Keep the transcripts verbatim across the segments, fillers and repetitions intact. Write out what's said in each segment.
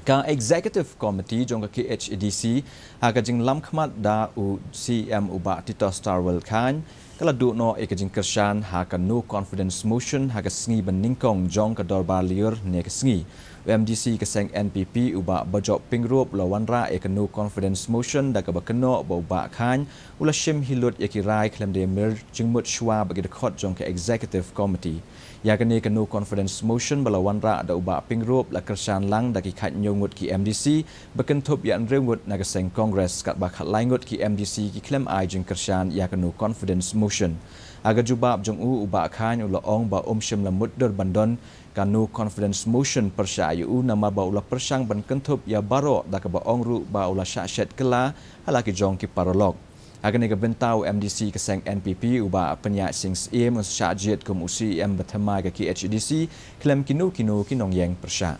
Ka Executive Committee jong ka K H A D C ha ka jinglam khmat da u C M u Bah Tito Starwell Chyne ka la duh noh ïa ka jingkyrshan ha ka no confidence motion ha ka sngi ba nyngkong jong ka dorbar lyiur ne ka sngi. U M D C ka seng N P P u Bah Bajop Pyngrope u la wanrah ïa ka no confidence motion da kaba kynnoh ba u Bah Chyne u la shim hi lut ïa ki rai khlem da ïamir jingmut shuwa bad ki dkhot jong ka Executive Committee. Ïa kane ka no confidence motion ba la wanrah da u Bah Pyngrope la kyrshan lang da ki khathynñiew ngut ki M D C ba kynthup ïa hynriew ngut na ka seng Congress, katba khatlai ngut ki M D C ki khlem ai jingkyrshan ïa ka no confidence motion. Ha ka jubab jong u, u Bah Chyne u la ong ba um shym la mutdur ban don ka no confidence motion pyrshah ïa u namar ba u la pyrshang ban kynthup ïa baroh da kaba ong ruh ba u la shah shet kylla ha la ki jong ki paralok. Ha kane ka bynta u M D C ka seng N P P u Bah Pynïaid Sing Syiem un sa shah jied kum u C M ba thymmai ka K H A D C khlem kino kino ki nongïeng pyrshah.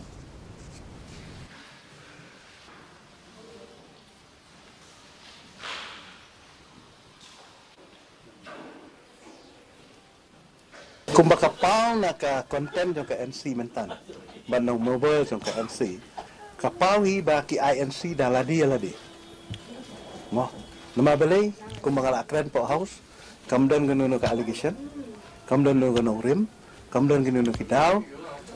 Kumba ka paw na ka content jong ka N C mynta, ba nong member jong ka N C, ka paw hi ba ki I N C da lade ïa lade. Mo, namar balei, kumba nga la kren poh House, kam don kano kano ka allegation, kam don kano kano rim, kam don kano kano ki daw,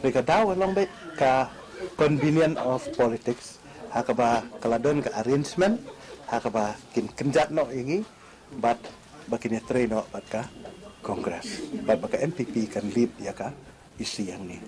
re ka daw ka long beit ka convenience of politics, ha kaba ka la don ka arrangement, ha kaba kin kynjat noh ïa ngi, bad ba kin ïatrei noh bad ka Congress, bad ba ka N P P kan lead ïa ka issue hangne.